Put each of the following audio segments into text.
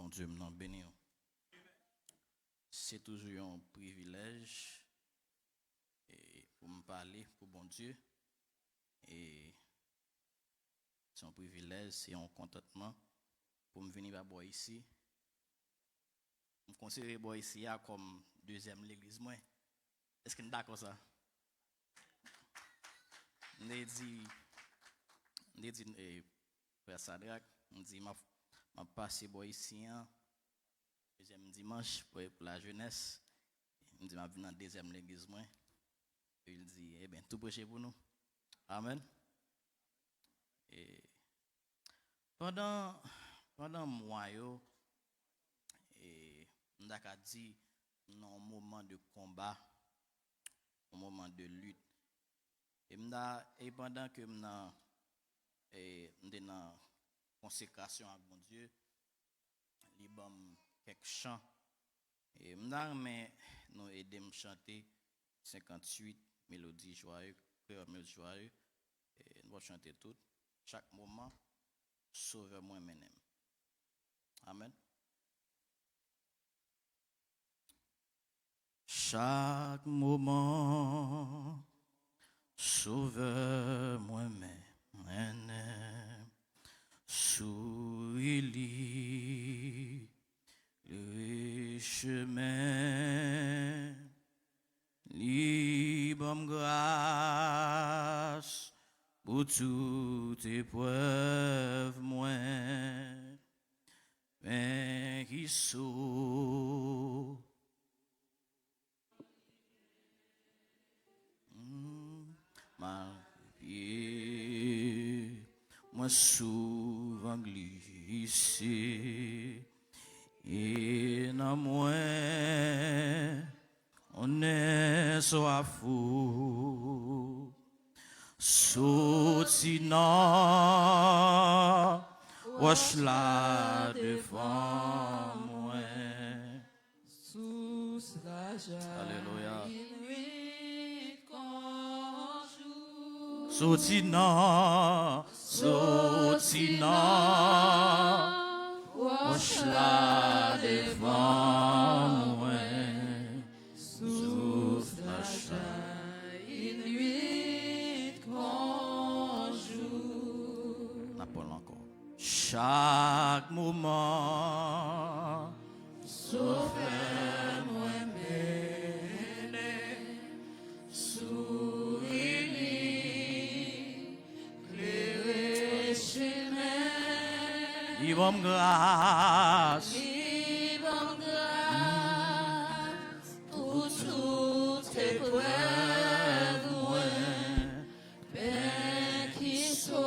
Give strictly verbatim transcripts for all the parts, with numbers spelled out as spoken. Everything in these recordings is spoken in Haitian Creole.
Bondye m nan beni w. Se toujou yon privilèj, e, pou m pale pou Bondye. E se yon privilèj, se yon kontantman pou m vini pa bò isi. M konsidere bò isi a kòm dezyèm legliz mwen. Èske n dakò sa? M te di, m te di, e, frè Sadrak, m di, m ap, m ap pase bò isi an, dezyèm dimanch, pou, pou lajenès. M di, m ap vin nan dezyèm legliz mwen. Epi l di, ebyen, tou preche pou nou. Amèn. E pandan, pandan mwa yo, e, m ta ka di, m nan yon moman de konba, yon moman de lit. E m ta, e pandan ke m nan, e, m te nan konsekrasyon ak Bondye, li ban m kèk chan. E m ta renmen nou ede m chante senkanntuit, Melodi Jwaye, Kreyòl Melodi Jwaye. E nou pral chante tout. Chak moman, Sovè mwen mennen m. Amèn. Chak moman, Sovè mwen mennen m. Souri li klere chemen. Li ban m gras pou tout eprèv mwen. Men ki so Mm, malgre pye mwen souvan glise, e nan mwen on eswa fou. Soti nan wòch la devan mwen. Sous la joie. Alelouya. Nuit comme jour. Soti nan, soti nan wòch la devan mwen. Sous la joie. Nuit comme jour. N ap pran l ankò. Chak moman. Sovè mwen mennen, souri li klere chemen. Li ban m gras. Li ban m gras pou tout eprèv mwen. Men ki so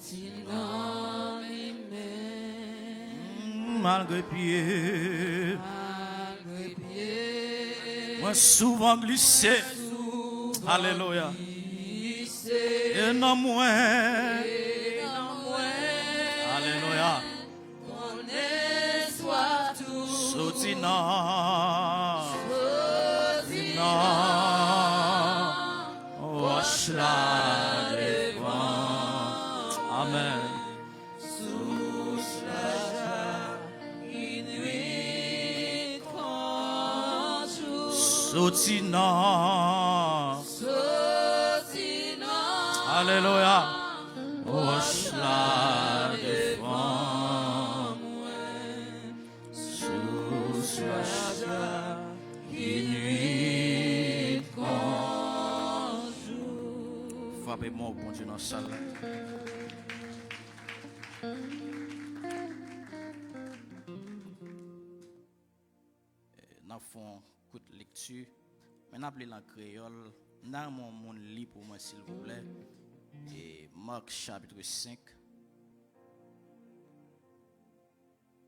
Ti nan li menm. Malgre pye. Malgre pye. Mwen souvan glise. Souvan Alelouya. Glise. E nan mwen. E nan mwen. Alelouya. Konn eswa tou. Soti nan. Soti nan. Wòch la devan. Amèn. Sous la joie, nuit comme jour. Soti nan. Soti nan. Alelouya. Wòch la devan mwen. Sous la joie, nuit comme jour. Frape men w Bondye nan sal la. N ap fè yon kout lekti, men n ap li l an kreyòl. N a renmen yon moun li pou mwen, silvouplè. E Mak, chapit senk.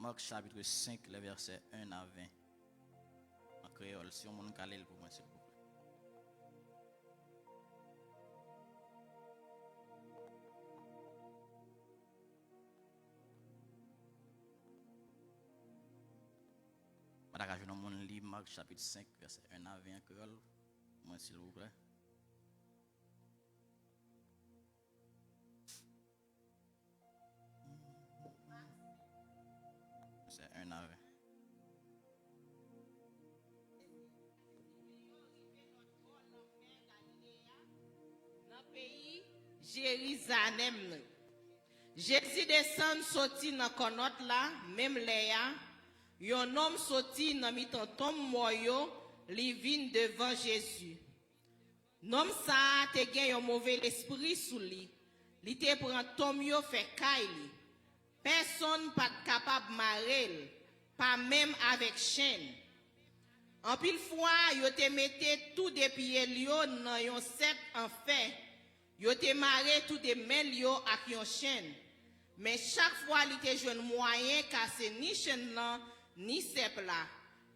Mak, chapit senk, lè vèsè en a ven. An kreyòl, si yon moun ka li l pou mwen, silvouplè. Mwen ta ka jwenn yon moun li Mak chapit senk, vèsè en a ven an kreyòl, mwen, silvouplè. Nan peyi Jerizalèm nan. Jezi desann soti nan kannòt la, menm lè a, yon nonm soti nan mitan tonm mò yo, li vin devan Jezi. Nonm sa a te gen yon move lespri sou li. Li te pran tonm yo fè kay li. Pèsonn pa t kapab mare l, pa menm avèk chenn. Anpil fwa, yo te mete tou de pye l yo nan yon sèk an fè. Yo te mare tou de men l yo ak yon chenn. Men chak fwa li te jwenn mwayen kase ni chenn lan, ni sèk la,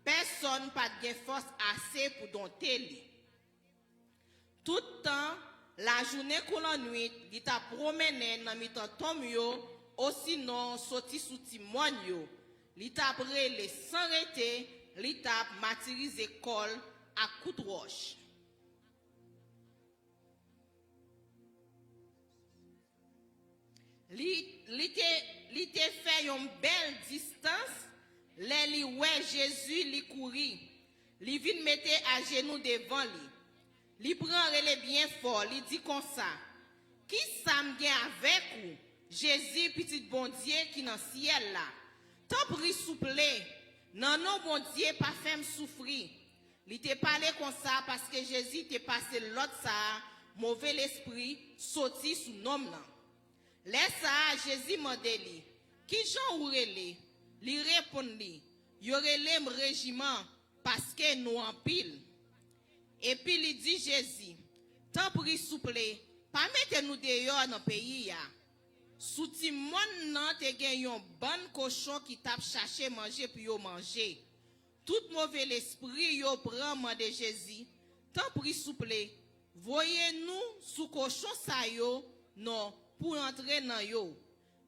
pèsonn pa t gen fòs ase pou donte li. Tout tan, lajounen kou lannwit, li t ap pwomennen nan mitan tonm yo, osinon soti sou ti mòn yo. Li t ap rele san rete, li t ap matirize kò l ak kout wòch. Li, li te, li te fè yon bèl distans, lè li wè Jezi, li kouri. Li vin mete ajenou devan li. Li pran rele byen fò, li di konsa, "Ki sa m gen avèk ou, Jezi, Pitit Bondye ki nan syèl la? Tanpri, souple, nan non Bondye, pa fè m soufri." Li te pale konsa paske Jezi te pase lòt sa a move lespri soti sou nonm nan. Lè sa a, Jezi mande li, "Ki jan ou rele?" Li reponn li, "Yo rele m Rejiman, paske nou anpil." Epi li di Jezi, "Tanpri, souple, pa mete nou deyò nan peyi a." Sou ti mòn nan te gen yon bann kochon ki t ap chache manje pou yo manje. Tout move lespri yo pran mande Jezi, "Tanpri, souple, voye nou sou kochon sa yo non pou antre nan yo."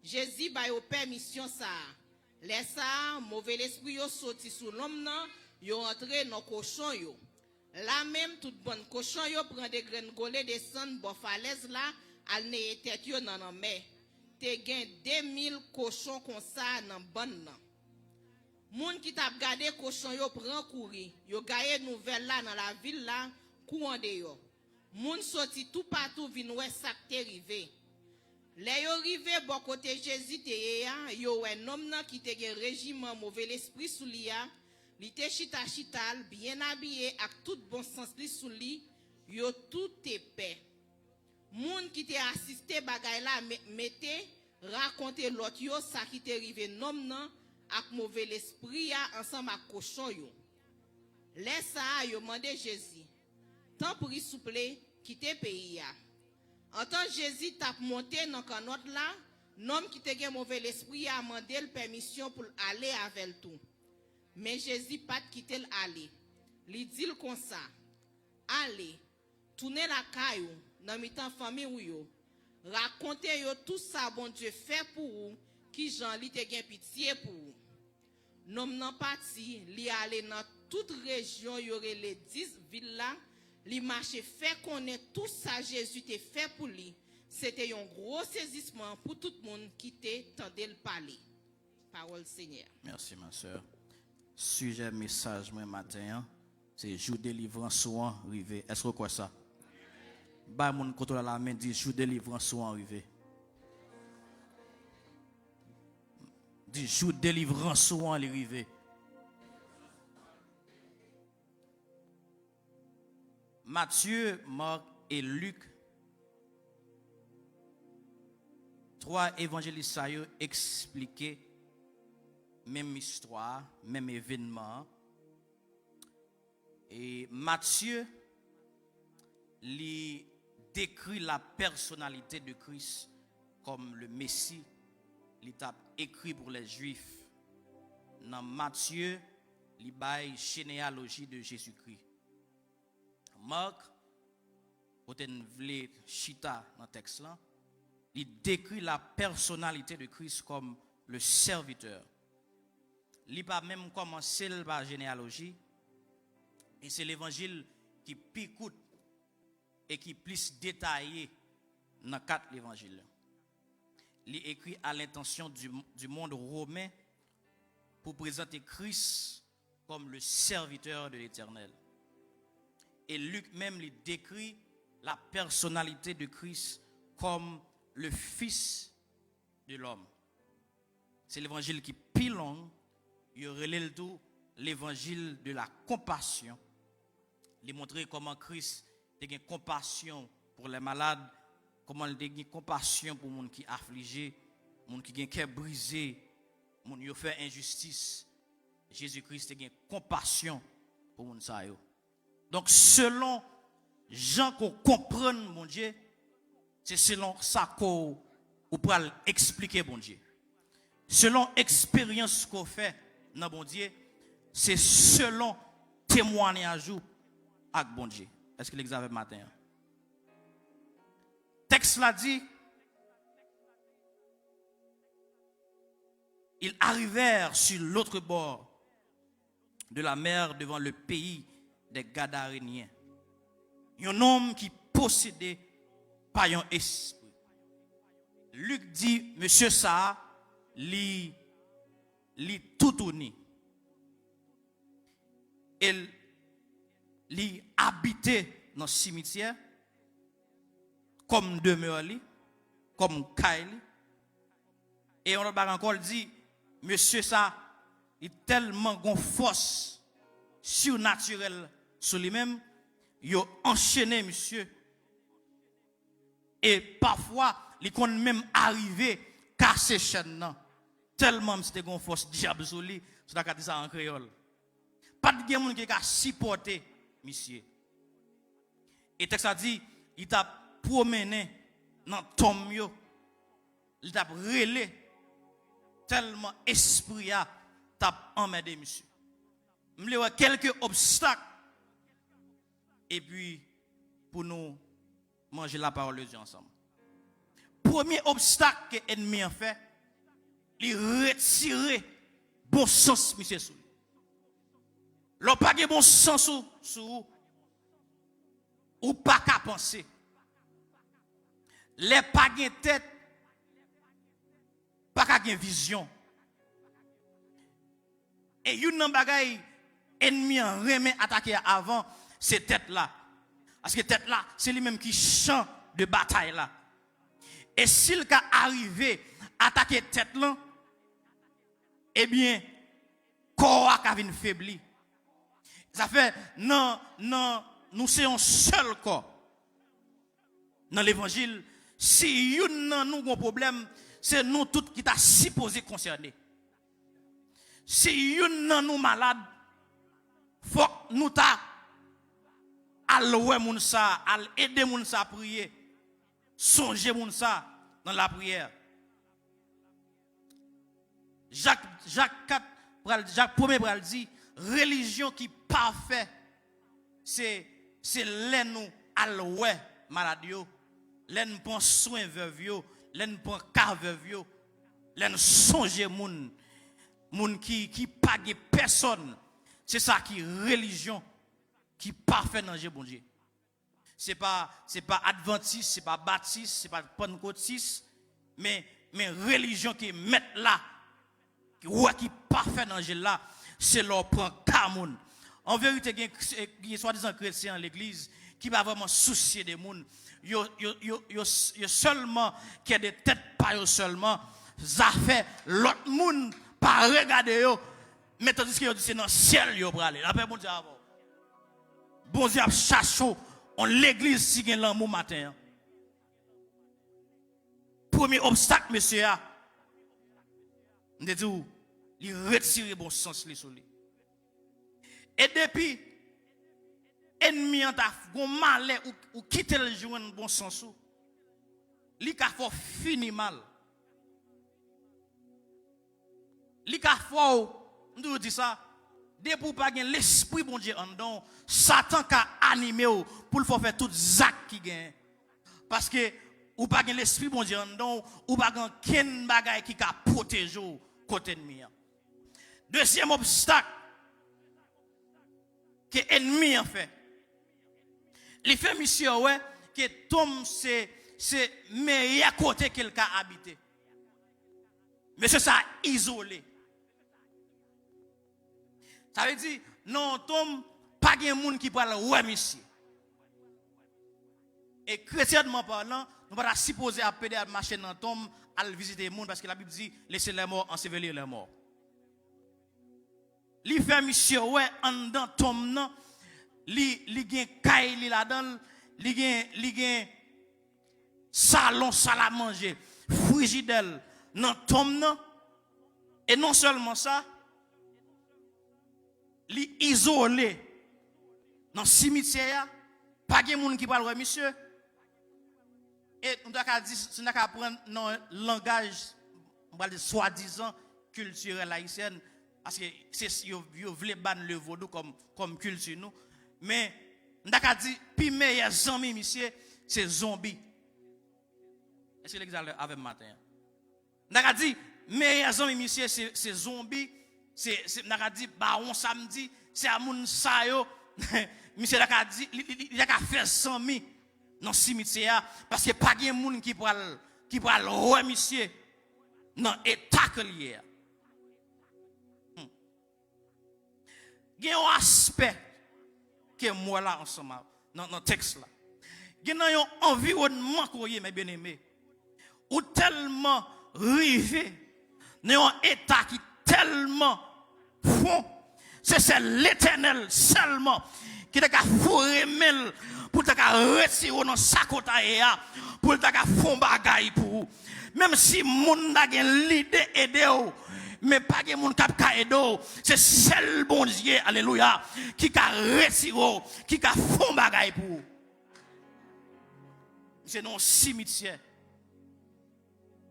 Jezi ba yo pèmisyon sa a. Lè sa a, move lespri yo soti sou nonm nan, yo antre nan kochon yo. La menm, tout bann kochon yo pran degrengole desann bò falèz la, al neye tèt yo nan lanmè. Te gen de mil kochon konsa nan bann nan. Moun ki t ap gade kochon yo pran kouri, yo gaye nouvèl la nan lavil la kou andeyò. Moun soti toupatou vin wè sa k te rive. Lè yo rive bò kote Jezi te ye a, yo wè nonm nan ki te gen rejiman move lespri sou li a, li te chita chita l, byen abiye ak tout bon sans li sou li, yo tou te pè. Moun ki te asiste bagay la me- mete rakonte lòt yo sa ki te rive nonm nan ak move lespri a ansanm ak kochon yo. Lè sa a, yo mande Jezi, "Tanpri, souple, kite peyi a." Antan Jezi t ap monte nan kannòt la, nonm ki te gen move lespri a mande l pèmisyon pou l ale avè l tou. Men Jezi pa t kite l ale. Li di l konsa, "Ale, tounen lakay ou, nan mitan fanmi w yo. Rakonte yo tou sa Bondye fè pou ou, kijan li te gen pitye pou ou." Nonm nan pati, li ale nan tout rejyon yo rele Dis vil la, li mache fè konnen tou sa Jezi te fè pou li. Se te yon gwo sezisman pou tout moun ki te tande l pale. Pawòl Senyè. Mèsi, ma sè. Sijè mesaj mwen maten an, se jou delivrans ou an rive. Èske w kwè sa? Bay moun kote w la lamen, di, "Jou delivrans ou an rive." Di, "Jou delivrans ou an li rive." Matye, Mak e Lik, twa evanjelis sa yo eksplike menm istwa a, menm evènman an. E Matye, li dekri la pèsonalite de Kris kòm le Mesi, li t ap ekri pou lè Jwif. Nan Matye, li bay jeneyaloji de Jezikri. Mak, kote n vle chita nan tèks lan, li dekri la pèsonalite de Kris kòm le sèvitè. Li pa menm kòmanse l pa jeneyaloji, e se levanjil ki pi kout e ki plis detaye nan kat levanjil yo. Li ekri à l'intention du, du monde romain pou prezante Kris comme le serviteur de l'Éternel. E Lik menm, li dekri la personnalité de Christ comme le Fils de l'homme. Se levanjil ki pi long, yo rele l tou levanjil de la compassion. Li montre kòman Kris te gen konpasyon pou lè malad, kòman li te gen konpasyon pou moun ki aflije, moun ki gen kè brize, moun yo fè enjistis. Jezi Kris te gen konpasyon pou moun sa yo. Donk, selon jan ke w konprann Bondye, se selon sa ke w, ou pral eksplike Bondye. Selon eksperyans ke w fè nan Bondye, se selon temwanyaj ou ak Bondye. Èske legliz avè m maten an? Tèks la di, ils arrivèrent sur l'autre bord de la mer devant le pays des Gadaréniens. Un homme qui possédait par un esprit. Lik di, mesye sa a, li, li toutouni. E l, li abite nan simityè, kòm demè li, kòm kay li. E yon lòt bagay ankò, l di, mesye sa, li tèlman gon fòs sinatirèl sou li menm, yo anchene misye. E pafwa, li konn menm arive kase chèn nan. Tèlman misye te gon fòs dyab sou li, si w ta ka di sa an kreyòl. Pa t gen moun ki te ka sipòte misye. E tèks la di, li t ap pwomennen nan tonm yo, li t ap rele, tèlman espri a t ap anmède misye. M vle wè kèlke obstak, epi pou nou manje la parole de Dieu ansanm. Premye obstak ke ènmi an fè, li retire bon sans misye sou li. Lè w pa gen bon sans ou sou ou, ou pa ka panse. Lè pa gen tèt, pa ka gen vizyon. E youn nan bagay ènmi an renmen atake a avan, se tèt la. Paske tèt la, se li menm ki chan de batay la. E si l ka arive atake tèt lan, ebyen, kò a ka vin febli. Sa fè, nan, nan, nou se yon sèl kò. Nan levanjil, si youn nan nou gon pwoblèm, se nou tout ki ta sipoze konsène. Si youn nan nou malad, fòk nou ta al wè moun sa, al ede moun sa priye, sonje moun sa nan lapriyè. Jak, Jak kat pral, Jak premye pral di, relijyon ki pafè, se, se lè nou al wè malad yo, lè n pran swen vèv yo, lè n pran ka vèv yo, lè n sonje moun, moun ki, ki pa gen pèsòn. Se sa ki relijyon ki pafè nan je Bondye. Se pa, se pa advantis, se pa batis, se pa pannkotis, men, men relijyon ke mèt la, ki wè ki pafè nan je l la, se lè w pran ka moun. An verite, gen, gen swadizan kretyen an legliz ki pa vrèman sousye de moun. Yo, yo, yo, yo, yo sèlman kè de tèt pa yo sèlman, zafè lòt moun pa regade yo, men tandiske yo di se nan syèl yo prale. Lapè Bondye avè w. Bondye ap chache w, yon legliz ki gen lanmou maten an. Premye obstak mesye a, m te di w, li retire bon sans li sou li. E depi ènmi an ta gon malè ou, ou kite l jwenn bon sans ou, li ka fè w fini mal. Li ka fè w, m toujou di sa, depi w pa gen lespri Bondye anndan w, Satan ka anime w pou l fè w fè tout zak ki genyen. Paske ou pa gen lespri Bondye anndan w, ou pa gen okenn bagay ki ka pwoteje w kont ènmi an. Dezyèm obstak ke ènmi an fè, li fè misye wè ke tonm se, se meyè kote ke l ka abite. Mesye sa izole. Sa vle di, nan yon tonm, pa gen moun ki pral wè misye. E kretyènman palan, nou pa ta sipoze ap pede al mache nan tonm, al vizite moun, paske Labib di, laissez les morts ensevelir les morts. Li fè misye wè anndan tonm nan, li, li gen kay li ladan l, li gen, li gen salon, sal a manje, frijidè l nan tonm nan. E non sèlman sa, li izole nan simityè a, pa gen moun ki pral wè misye. E nou ta ka di, si nou ta ka pran nan langaj, m pral di swadizan kiltirèl ayisyèn, paske se, yo, yo vle ban le vodou kòm, kòm kilti nou. Men, m ta ka di, pi meyè zanmi misye, se zonbi. Èske legliz la avè m maten an? M ta ka di, meyè zanmi misye se, se zonbi, se, se, m ta ka di, bawon samdi, se a moun sa yo, misye ta ka di, li, li, li, li ta ka fè zanmi nan simityè a, paske pa gen moun ki pral, ki pral wè misye nan eta ke l ye a. Hmm. Gen yon aspè ke m wè la ansanm a, nan, nan tèks la. Gen nan yon anviwònman ke w ye, mè byeneme. Ou tèlman rive nan yon eta ki tèlman fon, se sèl Letènèl sèlman ki ta ka foure men l pou l ta ka retire w nan sa ke w ta ye a, pou l ta ka fè yon bagay pou ou. Menm si moun ta gen lide ede w, men pa gen moun k ap ka ede w. Se sèl Bondye, alelouya, ki ka retire w, ki ka fè yon bagay pou ou. Se nan yon simityè.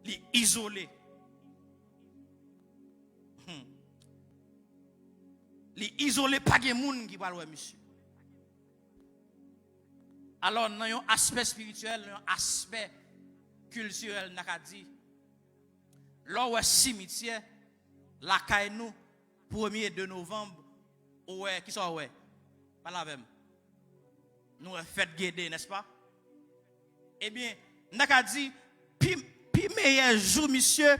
Li izole. Hmm. Li izole, pa gen moun ki pral wè misye. Alò, nan yon aspè espirityèl, nan yon aspè kiltirèl, n ta ka di, lè w wè simityè lakay nou, premye de novanm, ou wè, kisa w wè? Pale avè m. Nou wè fèt Gede, nèspa? Ebyen, m ta ka di, pi, pi meyè jou misye,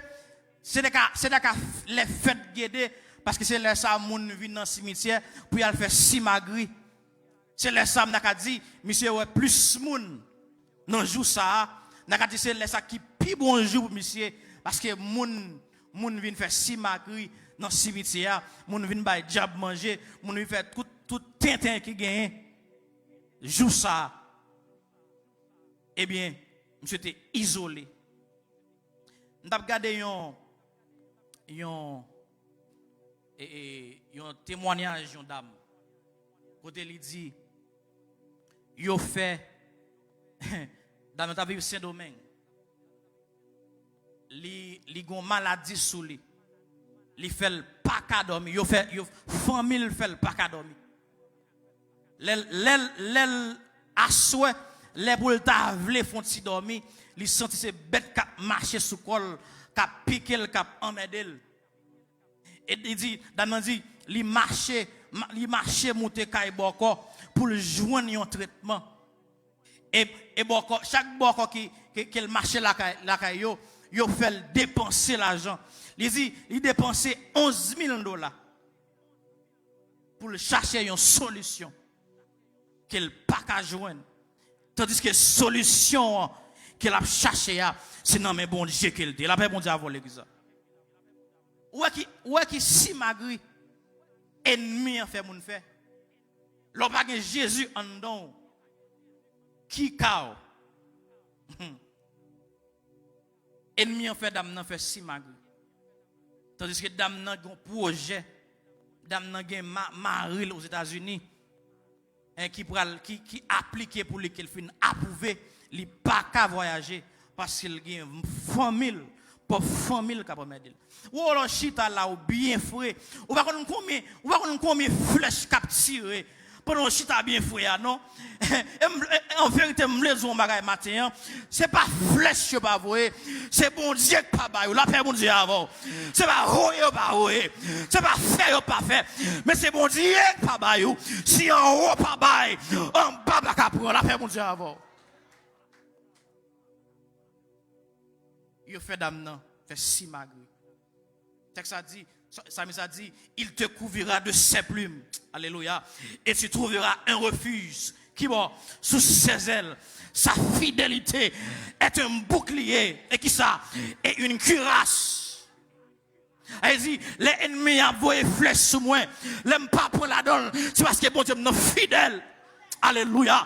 se ta ka, se ta ka lè fèt Gede, paske se lè sa moun vin nan simityè pou y al fè simagri. Se lè sa m ta ka di, misye wè plis moun nan jou sa a. M ta ka di se lè sa ki pi bon jou pou misye, paske moun, moun vin fè simagri nan simityè a, moun vin bay dyab manje, moun vin fè tout, tout tenten ki genyen jou sa a. Ebyen, misye te izole. M t ap gade yon, yon, e, e, yon temwanyaj yon dam, kote li di, yo fè, dam nan t ap viv Sendomeng. Li, li gon maladi sou li. Li fè l pa ka dòmi. Yo fè, yo, fanmi l fè l pa ka dòmi. Lè l, lè l, lè l aswè, lè pou l ta vle fè yon ti dòmi, li santi se bèt k ap mache sou kò l, k ap pike l, k ap anmède l. E li di, dam nan di, li mache, ma-, li mache moute kay bòkò pou l jwenn yon tretman. E, e bòkò, chak bòkò ki, ke, ke l mache lakay, lakay yo, yo fè l depanse lajan. Li di, li depanse onz mil dola pou l chache yon solisyon ke l pa ka jwenn. Tandiske solisyon an ke l ap chache a, se nan men Bondye ke l te ye. Lapè Bondye avè w, legliz la. Ou wè ki, ou wè ki simagri ènmi an fè moun fè? Lè w pa gen Jezi anndan w, ki ka w? Ènmi an fè dam nan fè simagri. Tandiske dam nan gen yon pwojè. Dam nan gen ma-, mari l Ozetazini, en, ki pral, ki, ki aplike pou li, ke l fin apwouve, li pa ka vwayaje paske l gen fanmi l, pwòp fanmi l k ap anmède l. Ou wè lè w chita la, ou byen fre. Ou pa konn konbyen, ou pa konn konbyen flèch k ap tire pandan w chita byen fre a, non. E m, e, an verite, m vle di w yon bagay maten an. Se pa flèch yo pa voye. Se Bondye k pa ba yo. Lapè Bondye avè w. Se pa voye yo pa voye. Se pa fè yo pa fè. Men se Bondye k pa ba yo. Si anwo pa bay, anba pa ka pran. Lapè Bondye avè w. Yo fè dam nan fè simagri. Tèks la di, sa, sa, sa di, il te couvrira de ses plumes. Alelouya. Et tu trouveras un refuge Kibò? Sous ses ailes. Sa fidelite est un bouclier. E ki sa? Et une cuirasse. Sa vle di, lè ènmi a ap voye flèch sou mwen, lè m pa pran ladan l, se paske Bondye m nan fidèl. Alelouya.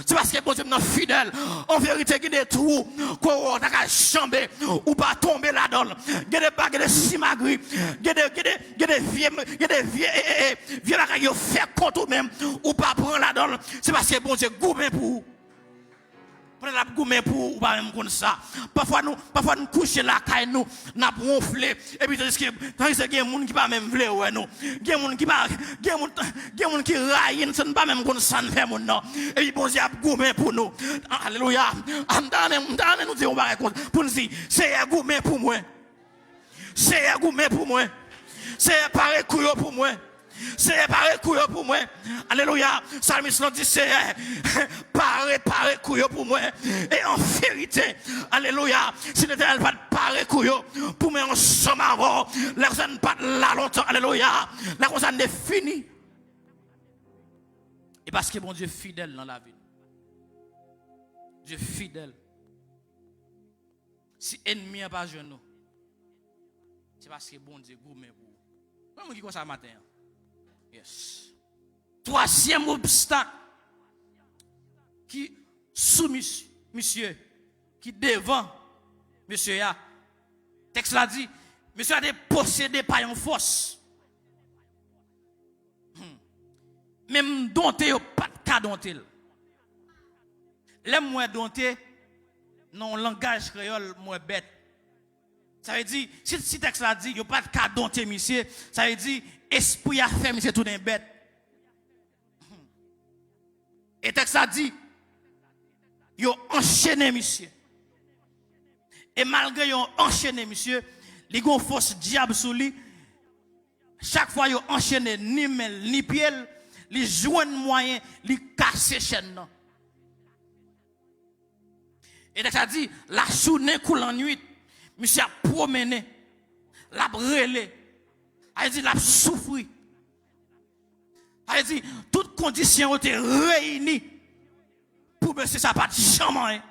Se paske Bondye m nan fidèl. An verite, gen de twou ke w ta ka janbe, ou pa tonbe ladan l. Gen de ba, gen de simagri, gen de, gen de, gen de vye, gen de vye, e, e, e, vye bagay yo fè kont ou menm, ou pa pran ladan l. Se paske Bondye goumen pou ou. Pandan l ap goumen pou ou, ou pa menm konn sa. Pafwa nou, pafwa nou kouche lakay nou, n ap wonfle. Epi tandiske, tandiske gen moun ki pa menm vle wè nou. Gen moun ki pa, gen moun, gen moun ki rayi n san n pa menm konn sa n fè moun nan. Epi Bondye ap goumen pou nou. Alelouya. A, m ta renmen, m ta renmen nou di yon bagay konsa. Pou n di, Seyè goumen pou mwen. Seyè goumen pou mwen. Seyè pare kou yo pou mwen. Seyè pare kou yo pou mwen. Alelouya. Salmis lan di, Seyè, pare, pare kou yo pou mwen. E an verite, alelouya, si Letènèl pa t pare kou yo pou mwen ansanm avè w, lè konsa n pa t la lontan, alelouya, lè konsa n te fini. E paske Bondye fidèl nan lavi nou. Bondye fidèl. Si ènmi an pa jwenn ou, se paske Bondye goumen pou ou. Mwen, mwen ki konsa maten an. Yes. Twazyèm obstak ki sou mis-, misye, ki devan mesye a. Tèks la di, mesye a te posede pa yon fòs. Hmm. Menm donte yo pa t ka donte l. Lè m wè donte, nan yon langaj kreyòl, m wè bèt. Sa vle di, si, si tèks la di, yo pa t ka donte misye, sa vle di, espri a fè misye tounen bèt. Hmm. E tèks la di, yo anchene misye. E malgre yo anchene misye, li gon fòs dyab sou li. Chak fwa yo anchene ni men l, ni pye l, li jwenn mwayen, li kase chèn nan. E tèks la di, lajounen kou lannwit, misye ap pwomennen, l ap rele, sa vle di l ap soufri. Sa vle di, tout kondisyon yo te reyini pou mesye sa pa t janm anyen.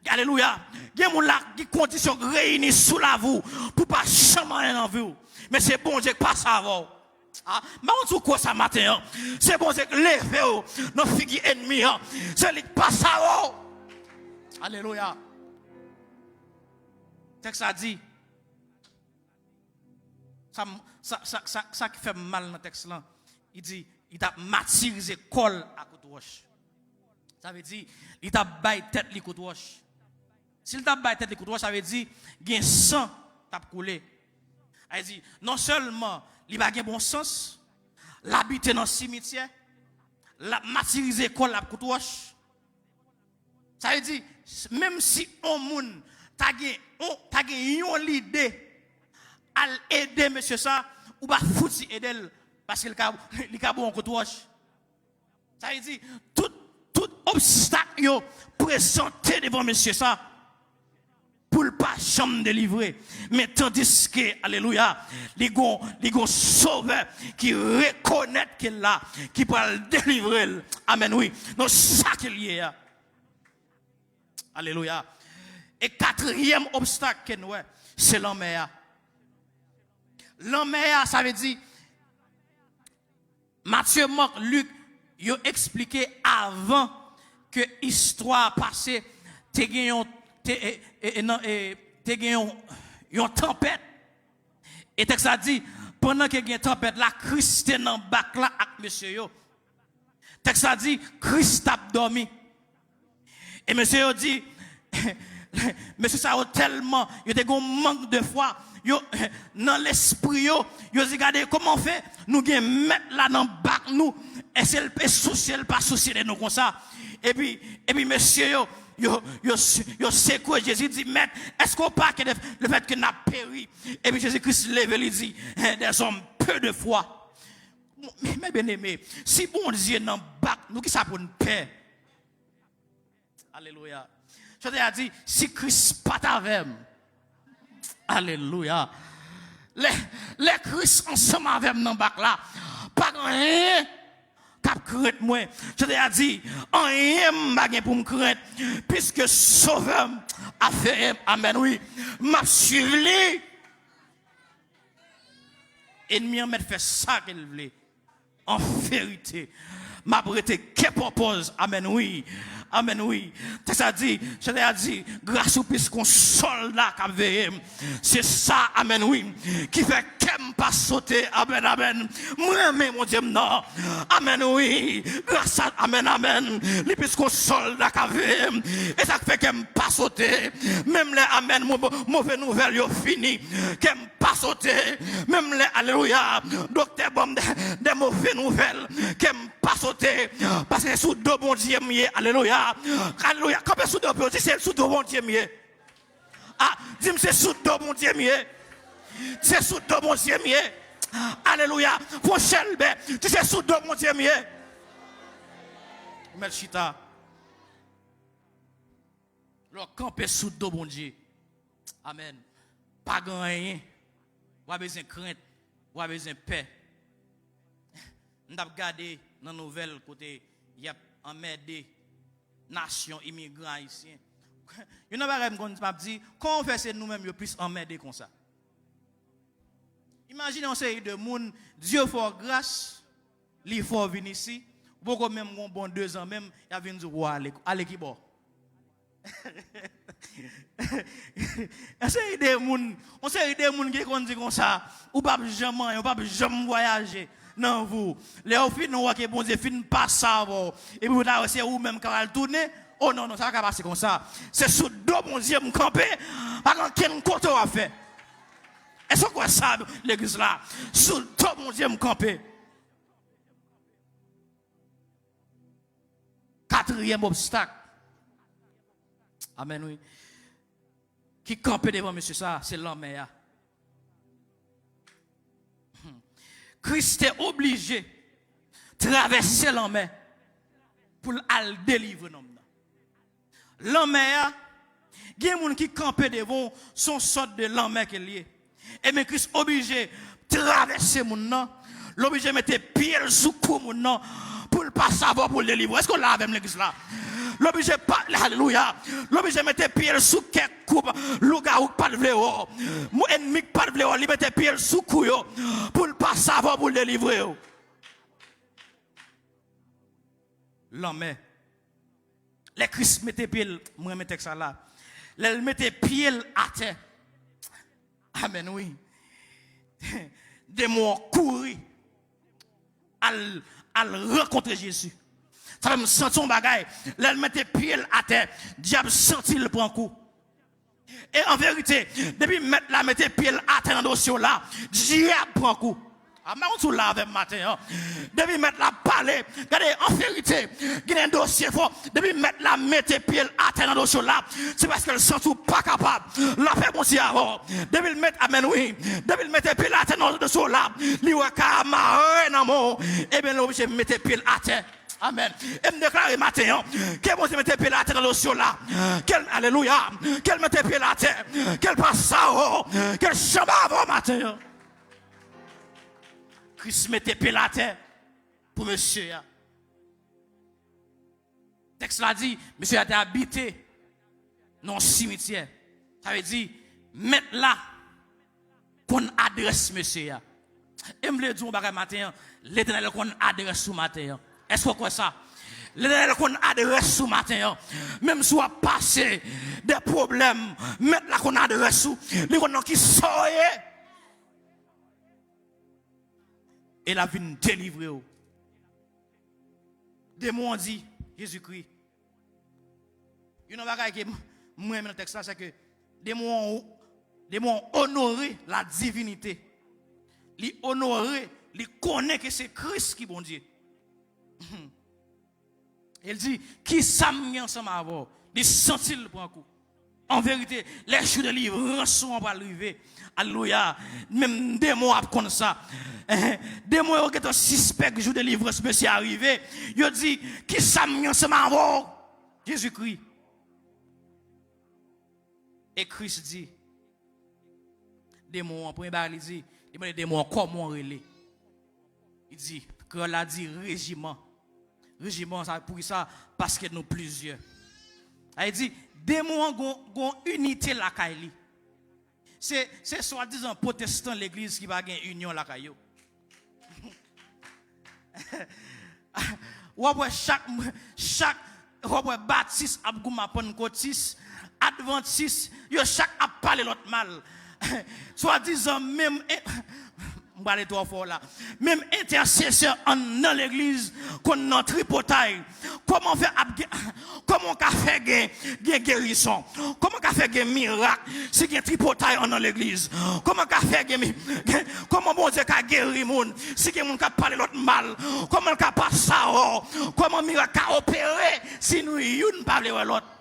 Alelouya. Gen moun la ki kondisyon reyini sou lavi w pou pa janm anyen nan vi w. Men se Bondye k pase avè w. A, m pa konn si w kwè sa maten an. Se Bondye k leve w nan figi ènmi an. Se li k pase avè w. Alelouya. Tèks la di, sa, sa, sa, sa, sa ki fè m mal nan tèks lan, li di, li t ap matirize kò l ak kout wòch. Sa vle di, li t ap bay tèt li kout wòch. Si l t ap bay tèt li kout wòch, sa vle di, gen san t ap koule. Sa vle di, non sèlman li pa gen bon sans, l abite nan simityè, l ap matirize kò l ak kout wòch. Sa vle di, s-, menm si yon moun ta gen, yon, ta gen yon lide al ede mesye sa, ou pa fouti ede l, paske li ka, li ka ba w yon kout wòch. Sa vle di, tout, tout obstak yo prezante devan mesye sa, pou l pa janm delivre. Men tandiske, alelouya, li gon, li gon Sovè ki rekonèt ke l la, ki pral delivre l. Amèn, wi. Non, sa ke l ye a. Alelouya. E katriyèm obstak ke n wè, se lanmè a. Lanmè a, sa vle di, Matye, Mak, Lik, yo eksplike avan ke istwa a pase, te gen yon, te, e, e, e, nan, e, te gen yon, yon tanpèt. E tèks la di, pandan ke gen tanpèt la, Kris te nan bak la ak mesye yo. Tèks la di, Kris t ap dòmi. E mesye yo di, mesye sa yo tèlman, yo te gon mank de fwa, yo, nan lespri yo, yo di, gade kòman fè nou gen mèt la nan bak nou, èske l pe sousye, l pa sousye de nou konsa? Epi, epi mesye yo, yo, yo, yo sekwe Jezi, di, Mèt, èske w pa ke le, le fèt ke n ap peri? Epi Jezi Kris leve, li di, Des hommes peu de foi. Men, men byeneme, si Bondye nan bak nou, kisa pou n pè? Alelouya. Chantè a di, si Kris pa t avè m. Alelouya. Lè, lè Kris ansanm avè m nan bak la, pa gen anyen k ap krent mwen. Chantè a di, anyen m pa gen pou m krent, piske Sovè m ap veye m. Amèn, wi. M ap swiv li. Ènmi an mèt fè sa ke l vle. An verite, m ap rete kè pòpòz. Amèn, wi. Amèn, wi. Tèks la di, chantè a di, gras ou plis kon sòlda k ap veye m. Se sa, amèn, wi, ki fè kè m pa sote. Amèn, amèn. M renmen Bondye m nan. Amèn, wi. Gras a, amèn, amèn. Li plis kon sòlda k ap veye m. E sa k fè kè m pa sote. Menm lè, amèn, mo-, move nouvèl yo fini, kè m pa sote. Menm lè, alelouya, doktè ban m de, de move nouvèl, kè m pa sote. Paske se sou do Bondye m ye, alelouya. Alelouya. Kanpe sou do pye w, di se sou do Bondye m ye. A, di m se sou do Bondye m ye. Se sou do Bondye m ye. Alelouya. Fon chèlbè, di se sou do Bondye m ye. Ou mèt chita. Lè w kanpe sou do Bondye. Amèn. Pa gen anyen. W pa bezwen krent. W pa bezwen pè. M t ap gade nan nouvèl kote y ap anmède nasyon imigran ayisyen. Youn nan bagay m konn m ap di, kòman w fè se nou menm yo plis anmède konsa? Imajine yon seri de moun, Dye fè w gras, li fè w vin isi, ou poko menm gon bon dezan menm, y ap vin di w pou w ale. Ale kibò? Yon seri de moun, yon seri de moun ki konn di konsa, ou p ap janm anyen, ou p ap janm vwayaje nan vi w. Lè w fin wè ke Bondye fin pase avè w, epi w ta wè se ou menm k ap al tounen, o non, non, sa pa ka pase konsa. Se sou do Bondye m kanpe, pa gen ankenn kote w ap fè. Èske w kwè sa, legliz la? Sou do Bondye m kanpe. Katriyèm obstak. Amèn, wi. Ki kanpe devan mesye sa, se lanmè a. Kris te oblije travèse lanmè pou l al delivre nonm nan. Lanmè a, gen moun ki kanpe devan w, se yon sòt de lanmè ke l ye. Ebyen, Kris oblije travèse moun nan. L oblije mete pye l sou kou moun nan pou l pase avè w, pou l delivre w. Èske w la avè m, legliz la? L oblije pa, alelouya. L oblije mete pye l sou kèk kou lougawou k pa t vle wè w. Mo ènmi k pa t vle wè w, li mete pye l sou kou yo pou l pase avè w, pou l delivre w. Lanmè. Lè Kris mete pye l, mwen renmen tèks sa la. Lè l mete pye l atè. Amèn, wi. Demon an kouri. Al, al rankontre Jezi. Sa fè m santi yon bagay. Lè l mete pye l atè, dyab santi l pran kou. E an verite, depi mèt la mete pye l atè nan dosye w la, dyab pran kou. A, m pa konn si w la avè m maten an. Depi mèt la pale, gade, an verite, gen de dosye fò. Depi mèt la mete pye l atè nan dosye w la, se paske l santi w pa kapab. Lapè Bondye avè w. Depi l met, amèn, wi. Depi l mete pye l atè nan dosye w la, li wè kay la mare nan men w. Ebyen, l oblije mete pye l atè. Amèn. E m deklare maten an, ke Bondye mete pye l atè nan dosye w la. Ke l, alelouya, ke l mete pye l atè. Ke l pase avè w. Ke l chanm avè w maten an. Kris mete pye l atè pou mesye a. Tèks la di, mesye a te abite nan yon simityè. Sa vle di, mèt la konn adrès mesye a. E m vle di w yon bagay maten an, Letènèl konn adrès ou maten an. Èske w kwè sa? Letènèl konn adrès ou maten an. Menm si w ap pase de pwoblèm, mèt la konn adrès ou. Li konn nan kisa w ye. E l ap vin delivre w. Demon an di, Jezikri. Youn nan bagay ke m, mwen renmen nan tèks la, se ke demon an, demon an onore la divinite. Li onore, li konnen ke se Kris ki Bondye. E l di, kisa m gen ansanm avè w? Li santi l pran kou. An verite, lè jou delivrans ou an pral rive. Alelouya. Menm demon ap konn sa. Demon yo gentan sispèk jou delivrans mesye a rive. Yo di, kisa m gen ansanm avè w? Jezikri. E Kris di, demon an, premye bagay li di, li mande demon an, kòman w rele? Li di, kreyòl la di, rejiman. Rejiman sa, poukisa? Paske nou plizyè. Sa vle di, demon an gon, gon inite lakay li. Se, se swadizan pwotestan legliz ki pa gen inyon lakay yo. W ap wè chak, chak, w ap wè batis ap goumen ak pannkotis, advantis, yo chak ap pale lòt mal. Swadizan menm, e, m prale twò fò la. Menm entèsesè anndan legliz konn nan tripotay. Kòman fè ap gen, kòman w ka fè gen, gen gerizon? Kòman w ka fè gen mirak si gen tripotay anndan legliz? Kòman w ka fè gen, gen, kòman Bondye ka geri moun si gen moun k ap pale lòt mal? Kòman l ka pase avè w? Kòman mirak ka opere si nou youn pa vle wè lòt?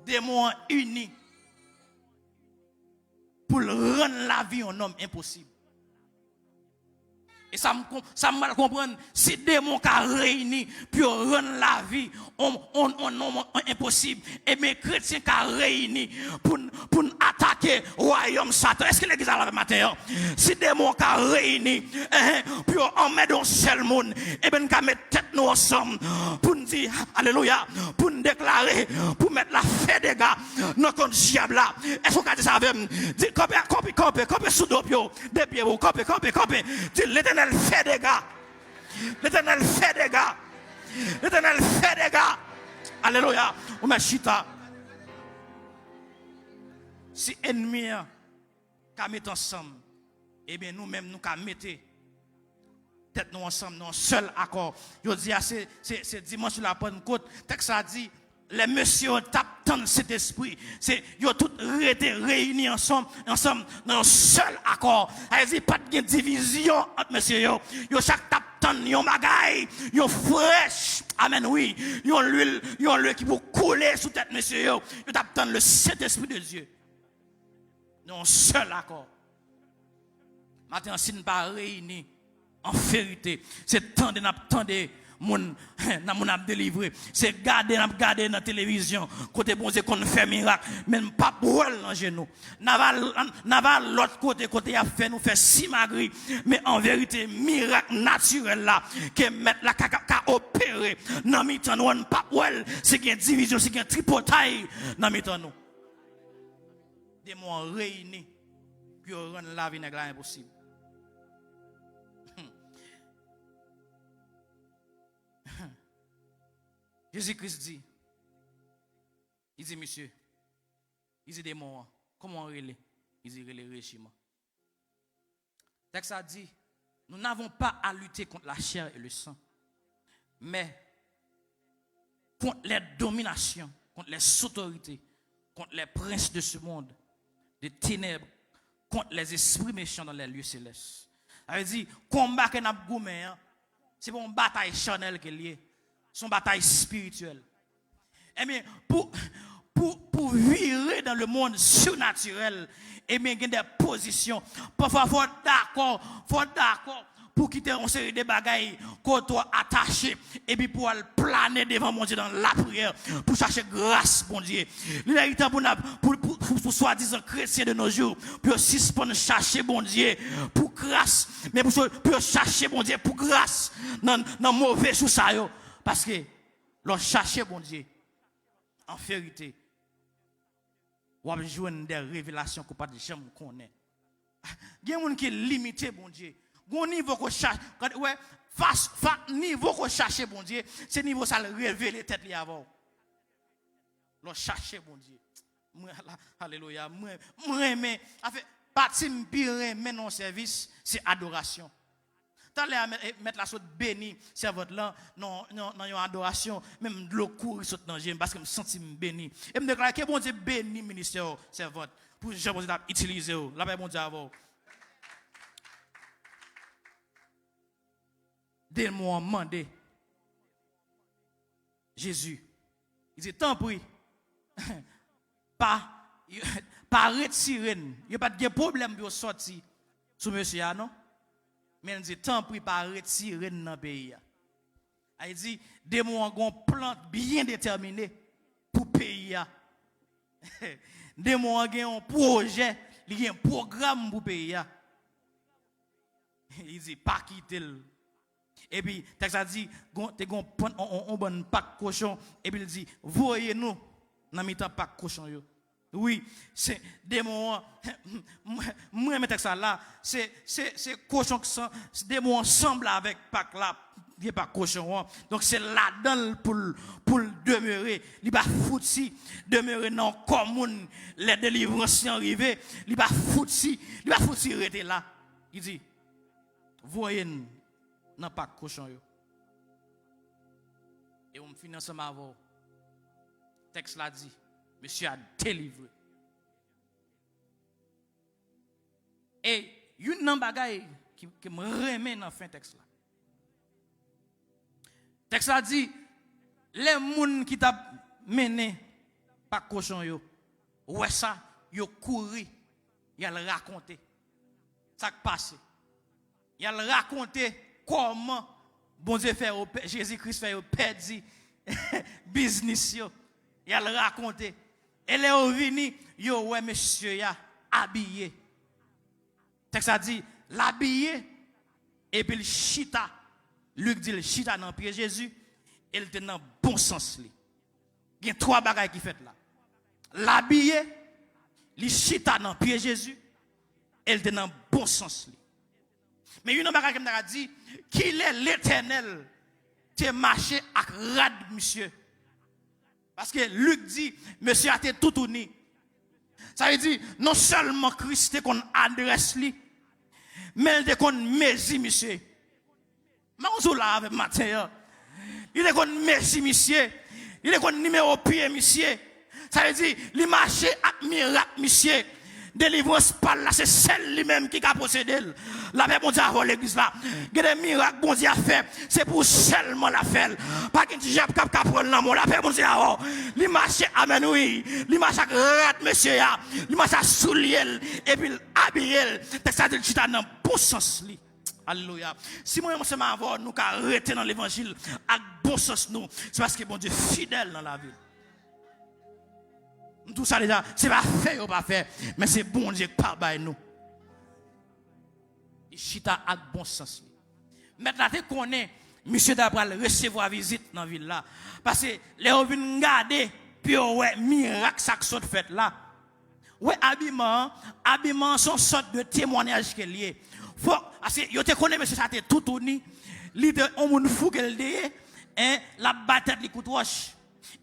Demon an ini pou l rann lavi yon nonm enposib. E sa m, sa m mal konprann, si demon ka reyini pou yo rann lavi on, on, on nonm enposib, ebyen kretyen ka reyini pou n, pou n atake wayòm Satan. Èske legliz la la maten an? Si demon ka reyini, enhen, pou yo anmède yon sèl moun, ebyen n ka met tèt nou ansanm pou n di, alelouya, pou n deklare, pou mèt la fè dega nan kont dyab la. Èske w ka di sa avè m? Di, kanpe, kanpe, kanpe, kanpe sou do pye w, de pye w, kanpe, kanpe, kanpe. Di, Letènèl fè dega. Letènèl fè dega. Letènèl fè dega. Alelouya. Ou mèt chita. Si ènmi an ka mete ansanm, ebyen nou menm nou ka mete tèt nou ansanm nan yon sèl akò. Jodi a se, se, se dimanch Lapannkot. Tèks la di, lè mesye yo t ap tann Sentespri, se yo tout rete reyini ansanm, ansanm nan yon sèl akò. Sa vle di pa t gen divizyon ant mesye yo. Yo chak t ap tann yon bagay, yon frèch. Amèn, wi. Yon lwil, yon lwil ki pou koule sou tèt mesye yo. Yo t ap tann le Saint-Esprit de Dieu. Nan yon sèl akò. Maten an, si n pa reyini an verite, se tande n ap tande moun, nan moun ap delivre. Se gade n ap gade nan televizyon, kote Bondye konn fè mirak, men n p ap wè l nan je nou. N a va, n a va lòt kote, kote y ap fè nou fè simagri. Men an verite, mirak natirèl la, ke mèt la ka, ka, ka opere nan mitan nou an, n p ap wè l. Si gen divizyon, si gen tripotay nan mitan nou. Demon an reyini pou yo rann lavi nèg la enposib. Jezi Kris di, li di misye, li di demon an, kòman w rele? Li di rele Rejiman. Tèks la di, nous n'avons pas à lutter contre la chair et le sang, mais contre les dominations, contre les autorités, contre les princes de ce monde de ténèbres, contre les esprits méchants dans les lieux célestes. Sa vle di, konba ke n ap goumen an, se pa yon batay chanèl ke l ye. Se yon batay espirityèl. Ebyen, pou, pou, pou vire dans le monde surnaturel, ebyen, gen de pozisyon. Pafwa, fò w dakò, fò w dakò pou kite yon seri de bagay kote w atache, epi pou w al plane devan Bondye nan lapriyè, pou chache gras Bondye. Li lè li tan pou n ap, pou, pou, pou, pou swadizan kretyen de nos jours, pou yo sispann chache Bondye pou gras, men pou, pou yo chache Bondye pou gras nan, nan move jou sa yo. Paske, lè w chache Bondye, an verite, w ap jwenn de revelasyon ke w pa t janm konnen. Gen moun ki limite Bondye. Gon nivo ke w chache, gade, wè, fas, fa, nivo ke w chache Bondye, se nivo sa l revele tèt li avè w. Lè w chache Bondye. Mwen, la, alelouya, mwen, mwen renmen, anfen, pati m pi renmen nan yon sèvis, se adorasyon. Talè a, mèt, mèt la sot beni sèvant lan nan, nan, nan yon adorasyon, menm dlo kouri sot nan je m, paske m santi m beni. E m deklare, ke Bondye beni ministè w, sèvant, pou jan Bondye t ap itilize w. Lapè Bondye avè w. Demon an mande Jezi. Li di, tanpri, pa, pa retire n. Yo pa t gen pwoblèm pou yo sòti sou mesye a, non. Men l di, tanpri, pa retire n nan peyi a. Sa vle di, demon an gen yon plan byen detèmine pou peyi a. Demon an gen yon pwojè, li gen pwogram pou peyi a. Li di, pa kite l Epi, tèks la di, gon- te gon pon- on, on, on bann pak kochon, epi l di, voye nou nan mitan pak kochon yo. Wi, se demon an, m renmen tèks la la, se, se, se kochon k san, demon an sanble avèk pak la, vye pak kochon an. Donk, se ladan l pou l, pou l demere. Li pa fouti demere nan kò moun lè delivrans li an rive. Li pa fouti, li pa fouti rete la. Li di, voye n nan pak kochon yo. E w m fini ansanm avè w. Tèks la di, mesye a delivre. E youn nan bagay ki, ke m renmen nan fen tèks la. Tèks la di, lè moun ki t ap mennen pak kochon yo wè sa, yo kouri, y al rakonte sa k pase. Y al rakonte kòman Bondye fè yo pè- Jezi Kris fè yo pèdi biznis yo. Y al rakonte. E lè yo vini, yo wè mesye a abiye. Tèks la di, l abiye, epi l chita. Lik di l chita nan pye Jezi, e l te nan bon sans li. Gen twa bagay ki fèt la. L abiye, li chita nan pye Jezi, e l te nan bon sans li. Men youn nan bagay ke m ta ka di, kilè Letènèl te mache ak rad misye? Paske Lik di, mesye a te toutouni. Sa vle di, non sèlman Kris te konn adrès li, men l te konn mezi misye. M pa konn si w la avè m maten an. Li te konn mezi misye. Li te konn nimewo pye misye. Sa vle di, li mache ak mirak misye. Delivrans pa l la, se sèl li menm ki ka posede l. Lapè Bondye avè w, legliz la. Gen de mirak Bondye ap fè, se pou ou sèlman l ap fè l. Pa gen dyab k ap ka pran l nan men w. Lapè Bondye avè w. Li mache, amèn, wi. Li mache ak rad mesye a. Li mache ak soulye l. Epi l abiye l. Tèks la di l chita nan bon sans li. Alelouya. Si mwen menm ansanm avè w, nou ka rete nan levanjil ak bon sans nou, se paske Bondye fidèl nan lavi l. M di w sa deja, se pa fè yo pa fè, men se Bondye k pa bay nou. Li chita ak bon sans li. Mèt la te konnen misye ta pral resevwa vizit nan vil la. Paske lè yo vin gade, pou yo wè mirak sa k sot fèt la, wè abiman an, abiman an se yon sòt de temwayaj ke l ye. Fò, paske yo te konnen mesye sa te toutouni, li te yon moun fou ke l te ye, en, l ap bay tèt li kout wòch.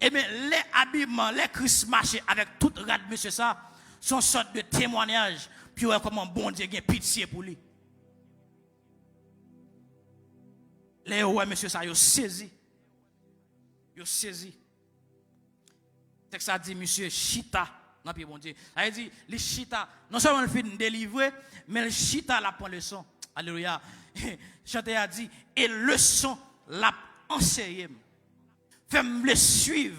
Ebyen, lè abiman, lè Kris mache avèk tout rad mesye sa, se yon sòt de temwayaj pou yo wè kòman Bondye gen pitye pou li. Lè yo wè mesye sa, yo sezi. Yo sezi. Tèks la di misye chita nan pye Bondye. Sa vle di, li chita. Non sèlman l fin delivre, men l chita, l ap pran leson. Alelouya. Chantè a di, e leson l ap anseye m. Fè m vle swiv.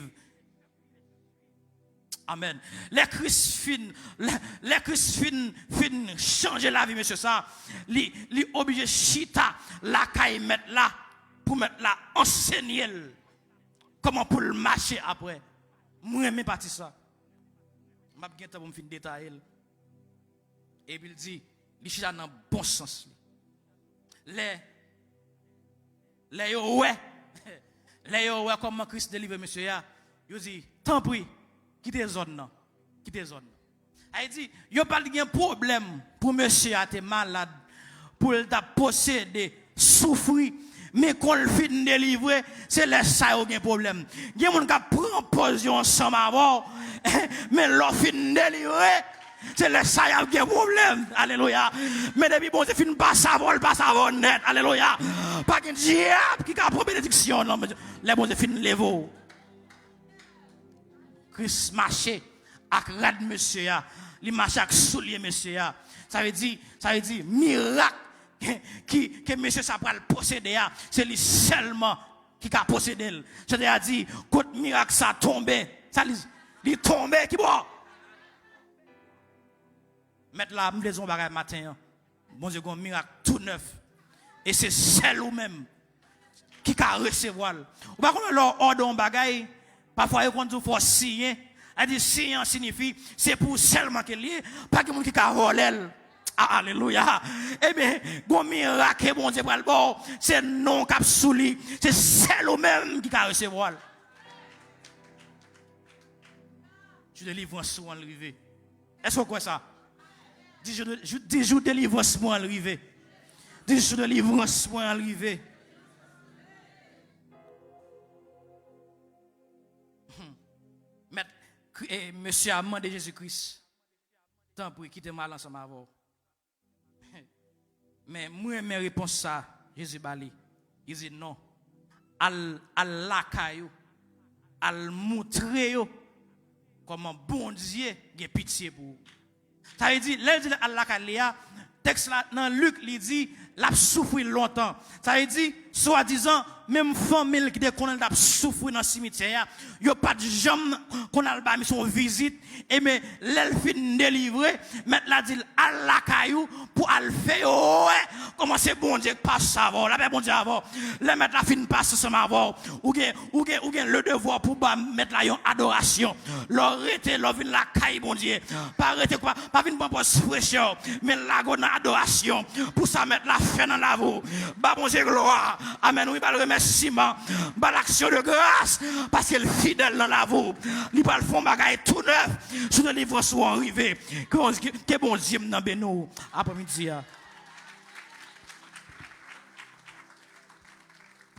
Amèn. Lè Kris fin, lè, lè Kris fin, fin chanje lavi mesye sa, li, li oblije chita lakay mèt la pou mèt la ansenye l kòman pou l mache apre. Mwen renmen pati sa. M ap gen tan pou m fin detaye l. Epi l di, li chita nan bon sans li. Lè, lè yo wè, lè yo wè kòman Kris delivre mesye a, yo di, tanpri, kite zòn nan, kite zòn nan. Sa vle di, yo pa t gen pwoblèm pou mesye a te malad, pou l t ap posede, soufri, men kon l fin delivre, se lè sa yo gen pwoblèm. Gen moun k ap pran pòz yo ansanm avè w, men lè w fin delivre, se lè sa y ap gen pwoblèm. Alelouya. Men depi Bondye fin pase avè w, l pase avè w nèt. Alelouya. Pa gen dyab ki ka pran benediksyon w nan lè Bondye fin leve w. Kris mache ak rad mesye a. Li mache ak soulye mesye a. Sa vle di, sa vle di, mirak ki, ke mesye sa pral posede a, se li sèlman ki ka posede l. Chantè a di, kot mirak sa tonbe? Sa li, li tonbe ki bò? Mèt la, m vle di yon bagay maten an. Bondye gen yon mirak tou nèf. E se sèl ou menm ki ka resevwa l. Ou pa konnen lè w òde yon bagay, pafwa yo konn di w fò w siyen. Sa di siyen an siyifi, se pou ou sèlman ke l ye, pa gen moun ki ka vòlè l. Alelouya. Ebyen, gon mirak ke Bondye pral ba w, se non k ap sou li, se sèl ou menm ki ka resevwa l. Jou delivrans ou an rive. Èske w kwè sa? Di jou, jou, di jou delivrans mwen an rive. Di jou delivrans mwen an rive. Mèt, mesye a mande Jezi Kris, tanpri, kite m al ansanm avè w. Men mwen renmen repons sa Jezi ba li. Li di non. Al, al lakay ou. Al moutre yo kòman Bondye gen pitye pou ou. Sa vle di, lè l di al lakay li a, tèks la nan Lik, li di l ap soufri lontan. Sa vle di, swadizan, menm fanmi l ki te konnen l t ap soufri nan simityè a, yo pa t janm konn al ba misye yon vizit. Ebyen, lè l fin delivre, mèt la di l al lakay ou pou al fè yo wè kòman se Bondye k pase avè w. Lapè Bondye avè w. Lè mèt la fin pase ansanm avè w, ou gen, ou gen, ou gen le devwa pou ba mèt la yon adorasyon. Lè w rete, lè w vin lakay Bondye, pa rete, pa, pa vin pran pòz frechè w, men lage w nan adorasyon pou sa mèt la fè nan lavi w. Ba Bondye glwa. Amèn. Wi, ba l remèsiman. Ba l aksyon de gras paske l fidèl nan lavi w. Li pral fè yon bagay tou nèf. Jou delivrans ou an rive. Ke, ke, ke Bondye m nan beni w aprèmidi a.